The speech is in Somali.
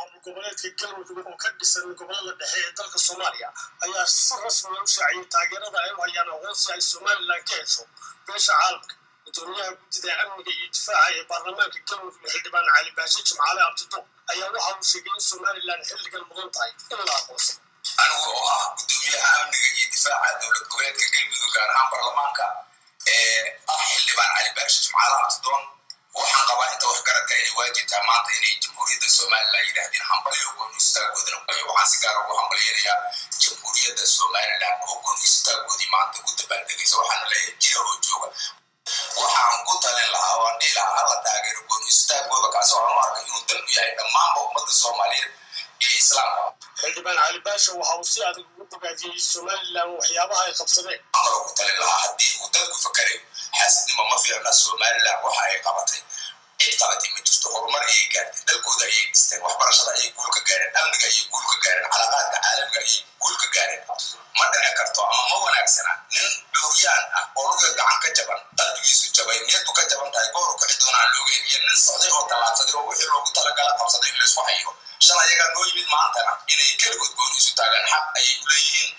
Maamul goboleedka Galmudug oo ka dhisan gobolada dhexe ee dalka Soomaaliya ayaa si rasmi ah u shaaciyay taageerada ay u hayaan aqoonsi ay Somalilan ka hesho beesha caalamka. Gudoomiyaha guddida amniga iyo difaaca ee baarlamaanka Galmudug, Xildhibaan Cali Baashe Jimcaale Abdido, ayaa waxa uu sheegay in Somalilan xilligan mudan tahay in la aqoonsado. Anigu oo ah gudoomiyaha amniga iyo difaaca dowlad goboleedka Galmudug, gaar ahaan baarlamaanka, ee ah Xildhibaan Cali Baashe Jimcaale Abdidoon, waxaan qabaa inta waxgaradka inay waajibtaa maanta inay Jamhuuriyadda Somalilan yidhaahdeen hambalyo gooni istaagoodana. Waxaan si gaara ugu hambalyanayaa Jamhuuriyadda Somalilan oo gooni istaagoodii maanta u dabaaldegaysa. Waxaana leeyahay jira oo jooga. Waxaan ku talin lahaa, waan dhihi lahaa, hala taageero gooni istaagooda, kaasi waxaan u arkay inuu dan u yahay dhammaanba ummadda Soomaaliyeed iyo Islaamka. Xildhibaan Cali Baasha waxa uu si adag ugu bogaadiyey Somalilan waxyaabaha ay qabsadeen. Waxaan kaloo ku talin lahaa, haddii uu dadku fakarayo, xaasidnimo ma fiicna. Somalilan waxa ay qabatay cid qabatay ma jirto. Horumar ayay gaartay, dalkooda ayay dhisteen, waxbarashada ayay guul ka gaareen, amniga ayay guul ka gaareen, calaaqaadka caalamiga ayay guul ka gaareen. Ma dhici karto ama ma wanaagsana nin cuuryaan ah oo luga gacan ka jaban, qalbigiisu jabay, niyadu ka jaban tahay, gooru kici doonaan loogeyn, iyo nin socday oo tallaabsaday oo wixii loogu talagala qabsaday in laysku xayiro. Shalay ayagaa noo yimid, maantana inay keligood gooni isu taagaan xaq ayay u leeyihiin.